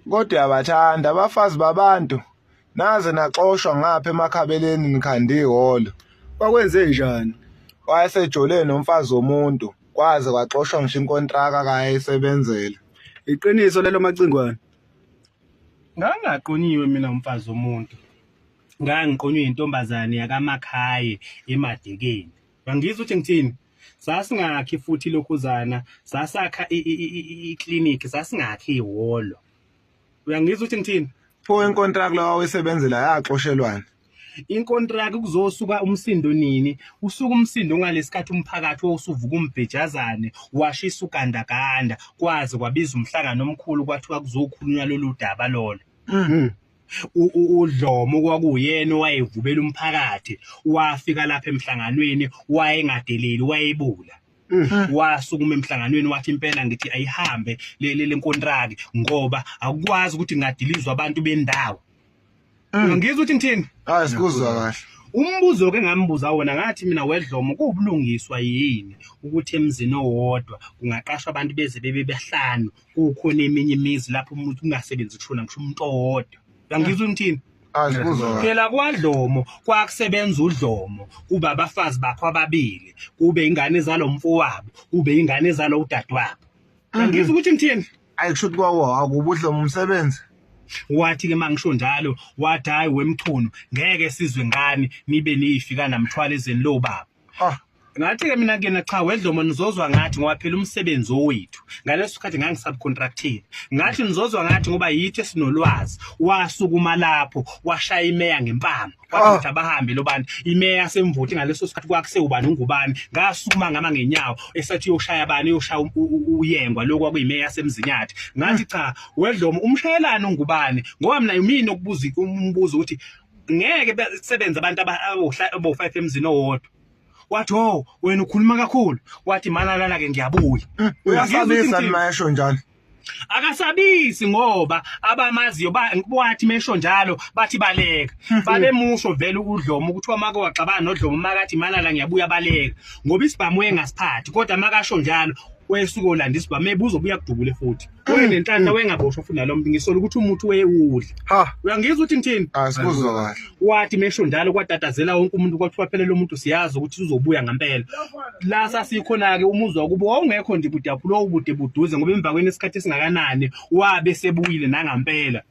Kodwa uyabathanda abafazi babantu. Naze naxoshwa ngapha emakhabeleni nikhanda ihholo. Kwakwenze njani? Wayesejole nomfazi womuntu kwaze kwaxoshwa ngisho inkontraka kayayisebenzela. Iqiniso lelo Macingwane. Ngangaqonyiwe mina umfazi womuntu. Ngangiqonywe intombazane yakaMakhaye eMadekeni. Bangizwa ukuthi ngithini? Sasingakhi futhi lokhuzana, sasakha iklinikhi, sasingakhi ihholo. Uyangizwa ukuthi ngithini? Pho inkontraka lawa wayisebenzela yaxoshelwana. Inkontraki kuzosuka umsindo nini? Usuka umsindo ngalesikhathi umphakathi wawusuvuka umbhejazane washisa ugandaganda kwaze kwabiza umhlangano omkhulu kwathiwa kuzokhulunywa lolu daba lolo. UDlomo kwakuyena owayevubela umphakathi wafika lapha emhlanganweni wayengadeleli wayebula. Wasukuma emhlanganweni wathi impela ngithi ayihambe le nkontraki ngoba akukwazi ukuthi ngadilizwa abantu bendawo. Ngizwa ukuthi ngithini? Hayi sikuzwa kahle. Umbuzo ke ngambuza wona ngathi mina wedlomo kuwubulungiswa yini ukuthi emzini owodwa kungaqashwa abantu beze bebe behlanu kukhona eminye imizi lapho umuntu kungasebenzi kushona ngisho umuntu owodwa. Uyangizwa ngithini? Hayi sikuzwa kahle. Phela kwadlomo kwakusebenza udlomo kuba abafazi bakho ababili kube ingane zalomfowabo kube ingane zalo udadewabo. Uyangizwa ukuthi ngithini? Ayi kusho ukuthi kwawo akubudlomo umsebenzi. Wathi ke mangisho njalo wathi hayi wemchunu ngeke sizwe ngani nibe niyifika namthwala ezeni lo baba. Ah, Ngathi ke mina kuyena cha wedlomo nizozwa ngathi ngoba phela umsebenzi owethu. Ngaleso sikhathi ngangisubcontractile. Ngathi nizozwa ngathi ngoba yithi esinolwazi. Wasukuma lapho washaya imeya ngempama. Wathi ukuthi abahambe lo bantu. Imeya yasemvuthi ngaleso sikhathi kwakusewubani ungubani. Ngasukuma ngama ngenyawo esathi uyoshaya bani uyoshaya uyengwa lokho kwakuyimeya yasemzinyathi. Ngathi cha wedlomo umshayelani ungubani ngoba mina yimina okubuza umbuzo ukuthi ngeke besebenze abantu abawu-5 emzini owodwa. Wathi oh wena ukhuluma kakhulu. Wathi mana lana ke ngiyabuya. Uyasabisa nima esho njalo. Akasabisi ngoba abamaziyo wathi mesho njalo bathi baleka. Babemusho vele uDlomo ukuthi make waxabana noDlomo makathi mana la ngiyabuya baleka. Ngoba isibhamu engasiphathi kodwa makasho njalo wesuke olanda isibhamu ebuzo buya kudubule futhi. Wayenenhlanhla wayengaboshwa futhi nalo muntu ngisola ukuthi umuthi wayewudla. Ha, Uyangizwa ukuthi ngithini? asikuzwa kahle. Wathi mesho njalo kwatatazela wonke umuntu kwathiwa phela lo muntu siyazi ukuthi uzobuya ngempela. La sasikhona ke umuzwa wakubo wawungekho nje kude kakhulu wawubude buduze ngoba emva kwenesikhathi esingakanani wabe sebuyile nangampela.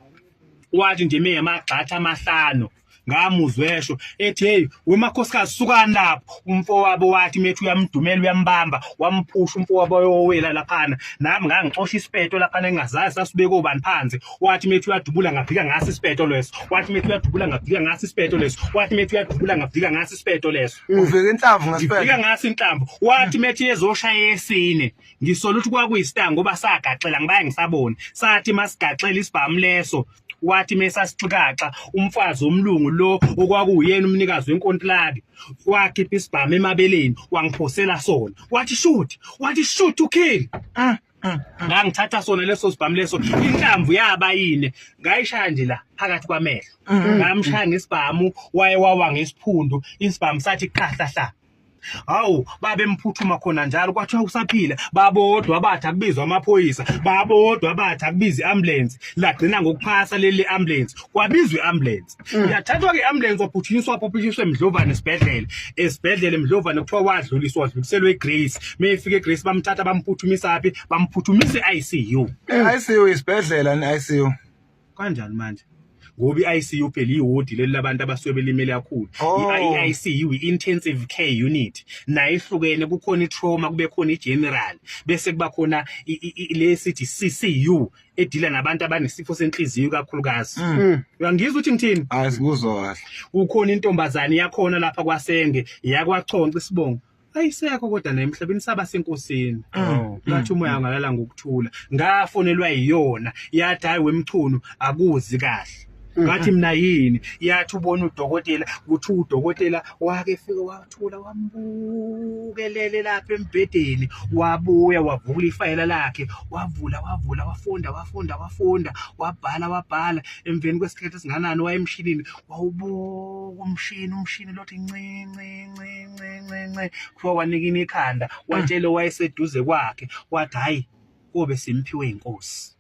Wathi nje meyamagxatha amahlanu ngamuzwesho ethi hey wemakhosikazi sukani lapho umfowabo wathi methu uyamdumela uyambamba wamphusha umfowabo oyowela laphana nami ngangixosha isipeto laphana engingazazi sasibeke obani phansi wathi methu uyadubula ngavika ngaso isipeto leso wathi methu uyadubula ngavika ngaso isipeto leso wathi methu uyadubula ngavika ngaso isipeto leso Uvika inhlamvu ngivika ngesipeto. ngaso inhlamvu wathi methu yezoshaya esine ngisola ukuthi kwakuyistar ngoba sagaxela ngibaye ngisabona sathi masigaxela isibhamu leso wathi mesasixikaxa umfazi womlungu lo okwakuwuyena umnikazi wenkontilaki wakhipha isibhamu emabeleni wangiphosela sona wathi shoot wathi shoot to kill ngangithatha sona leso sibhamu leso inhlamvu yaba yini ngayishaya nje la phakathi kwamehlo ngamshaya ngesibhamu waye wawa ngesiphundu isibhamu sathi qahla hla Hawu babemphuthuma khona njalo kwathiwa usaphila babodwa bathi akubizwa amaphoyisa babodwa bathi akubiza i-ambulance lagcina ngokuphasa leli ambulance kwabizwa i-ambulance yathathwa ke i-ambulance waphuthunyiswa waphuphiswa eMdlovane esibhedlela esibhedlela eMdlovane kuthiwa wadluliswa wadluliselwa eGrace mayefika eGrace bamthatha bamphuthumisa phi bamphuthumisa e-ICU ICU isibhedlela ni ICU. Kanjani manje? Ngoba i-ICU phela iwodi leli labantu abasuke belimele kakhulu. Oh. I-ICU i-intensive care unit nayo ihlukene kukhona i-trauma kube khona i-general bese kuba khona le sithi CCU edila nabantu abanesifo senhliziyo kakhulukazi. Uyangizwa ukuthi ngithini? Hayi sikuzwa kahle. Kukhona intombazane yakhona lapha kwaSenge yakwachonca isibongo. Ayisekho kodwa naye emhlabeni saba senkosini. Ngathi umoya ngalala ngokuthula. Ngafonelwa yiyona yathi hayi wemchunu akuzi kahle. Ngathi mina yini yathi ubona udokotela kuthi udokotela wake fika wathula wambukelele lapha embhedeni wabuya wavula ifayela lakhe wavula wavula wafunda wafunda wafunda wabhala wabhala emveni kwesikhathi esinganani wayemshinini wawubuka umshini umshini lothi nci nci nci nci nci nci kuthiwa wanikina ikhanda watshela owayeseduze kwakhe wathi hayi Kobe simphiwe inkosi.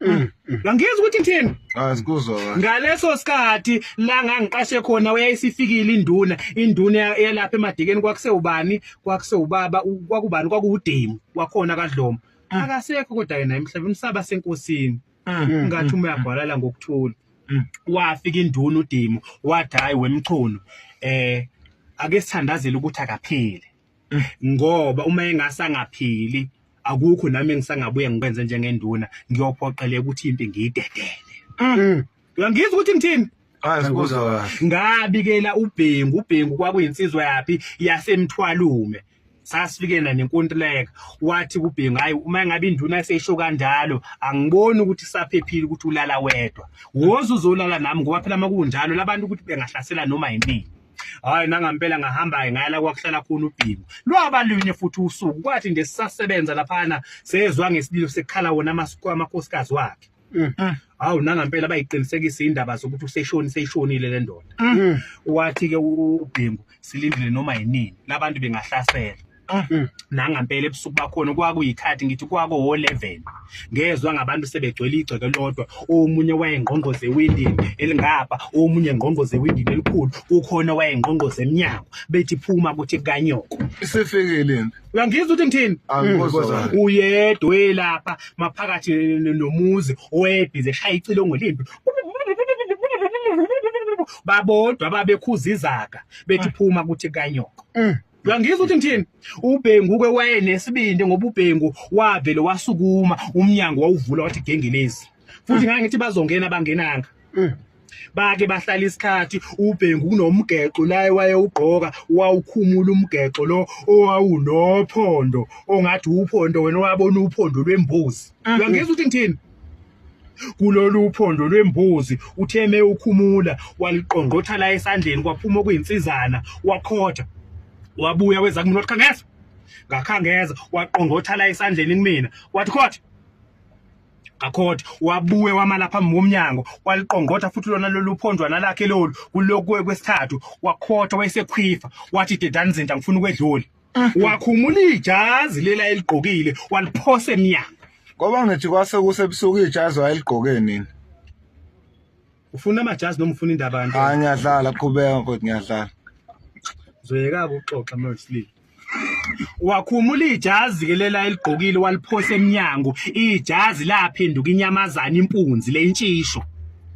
Uyangizwa ukuthi ngithini? Ah, sikuzwa kahle. Ngaleso sikhathi la ngangiqashe khona uyayisifikile induna, induna yalapha emadikeni kwakusewubani, kwakusewubaba, kwakubani, kwakuwuDemu wakhona kaDlomo. Akasekho kodwa yena emhlabeni usaba senkosini. Ngathi uma uyagwalala ngokuthula. Wafika induna uDemu wathi hayi wemchunu ake sithandazele ukuthi akaphile. Ngoba uma engasangaphili akukho nami engisangabuye ngikwenze njengenduna, ngiyophoqeleka ukuthi impi ngiyidedele. Uyangizwa ukuthi ngithini? Ah, sikuzwa kahle. Ngabikela uBhengu, uBhengu kwakuyinsizwa yaphi yasemthwalume. Sasifikela nenkontileka, wathi kuBhengu hayi uma ngabe induna seyisho kanjalo angiboni ukuthi saphephile ukuthi ulala wedwa. Woza uzolala nami ngoba phela makunjalo labantu ukuthi bengahlasela noma yinini. Hayi nangampela ngahamba ngaya la kwakuhlala khona uBhingo. Lwaba lunye futhi usuku kwathi nje sisasebenza laphana sezwa ngesililo sekukhala wona amakhosikazi wakhe. Hawu nangampela bayiqinisekisa indaba zokuthi useshoni seyishonile le ndoda. Wathi ke uBhingo silindile noma yinini labantu bengahlasela. Nangampela ebusuku bakhona kwakuyikhathi ngithi kwako 11 ngezwa ngabantu sebegcwele igceke lodwa, omunye wayengqongqoze ewindini elingapha, omunye ngqongqoze ewindini elikhulu, kukhona wayengqongqoze eminyango bethi phuma kuthi kanyoko. Isifikile impi. Uyangizwa ukuthi ngithini? Angikuzwa kahle. Uyedwa elapha maphakathi nomuzi owebhize eshaya icilongo lempi. Babodwa babekhuza izaga bethi phuma kuthi kanyoko. Uyangizwa ukuthi ngithini? uBhengu ke wayenesibindi ngoba uBhengu wavele wasukuma umnyango wawuvula wathi gengelezi. Futhi ngangithi bazongena bangenanga. Bake bahlala isikhathi uBhengu kunomgexo la wayewugqoka, wawukhumula umgexo lo owawunophondo ongathi uphondo wena wabona uphondo lwembuzi. Uyangizwa ukuthi ngithini? Kulolu uphondo lwembuzi uthe mewukhumula waliqongqotha la esandleni kwaphuma okuyinsizana wakhotha. Wabuya weza kumina wathi khangeza. Ngakhangeza waqongqotha la esandleni kumina wathi khotha. Ngakhotha wabuye wama lapha phambi komnyango waliqongqotha futhi lona lolu phonjwana lakhe lolu kulokhu kwesithathu wakhotha wayesekhwifa wathi dedani zinja ngifuna ukwedlula. Wakhumula ijazi lela eligqokile waliphosa emnyango. Ngoba ngithi kwase kusebusuku ijazi wayeligqoke nini? Ufuna amajazi noma ufuna indaba yanto? Hayi ngiyadlala, qhubeka mfowethu ngiyadlala. Uzoyeka ukuxoxa manje. Wakhumula ijazi ke lela eligqokile waliphosa emnyango, ijazi laphenduka inyamazana impunzi le intshisho.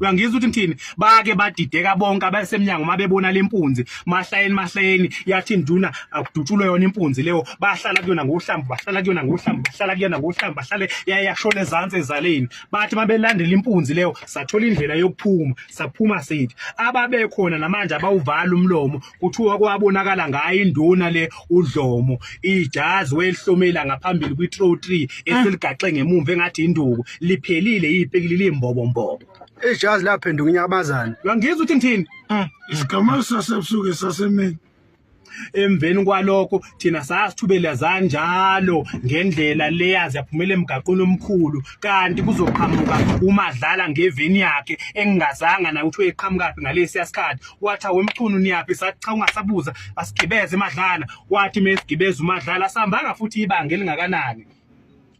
Uyangizwa ukuthi ngithini? Bake badideka bonke abasemnyango mabebona lempunzi, mahlayeni mahlayeni yathi induna akudutshulwe yona impunzi leyo, bahlala kuyona ngohlamvu, bahlala kuyona ngohlamvu, bahlala kuyona ngohlamvu, bahlale yayashona ezansi ezaleni. Bathi mabelandela impunzi leyo sathola indlela yokuphuma, saphuma sithi ababekhona namanje abawuvala umlomo, kuthiwa kwabonakala ngayo induna le uDlomo ijazi welihlomela ngaphambili kwi-throw 3 eseligaxe ngemumva engathi induku liphelile ipekili limbobombobo. Ijazi laphenduka inyamazana. Uyangizwa ukuthi ngithini? Isigameko sasebusuku sasemini. Emveni kwalokho thina sasithubela zanjalo ngendlela leyazi yaphumela emgaqweni omkhulu, kanti kuzoqhamuka uMadlala ngeveni yakhe engingazanga naye ukuthi uyeqhamukaphi ngalesiya sikhathi. Wathi awemchunu niyaphi? Sathi cha ungasabuza asigibeze Madlala. Wathi mesigibeza uMadlala sihambanga futhi ibanga elingakanani,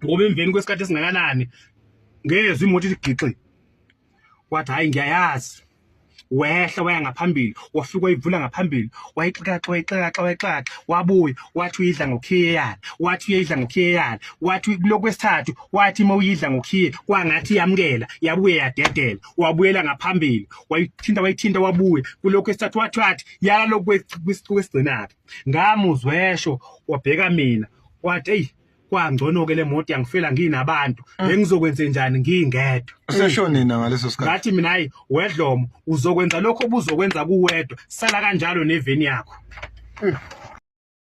ngoba emveni kwesikhathi esingakanani ngezwe imoto ithi gixi. Wathi hayi ngiyayazi. Wehla waya ngaphambili, wafika wayivula ngaphambili, wayixakaxa wayixakaxa wayixakaxa, wabuya wathi uyidla ngokhiye yana, wathi uyidla ngokhiye yana, wathi kulokhu kwesithathu wathi uma uyidla ngokhiye kwangathi iyamukela, yabuye yadedela, wabuyela ngaphambili, wayithinta wayithinta wabuya kulokhu kwesithathu wathi wathi yala lokhu kwesigcinaphi. Ngamuzwesho wabheka mina wathi eyi kwangcono ke le moto yangifela nginabantu, bengizokwenze njani ngingedwa. Useshonina ngaleso sikhathi. Ngathi mina hayi wedlomo uzokwenza lokho obuzokwenza kuwedwa, sala kanjalo neveni yakho.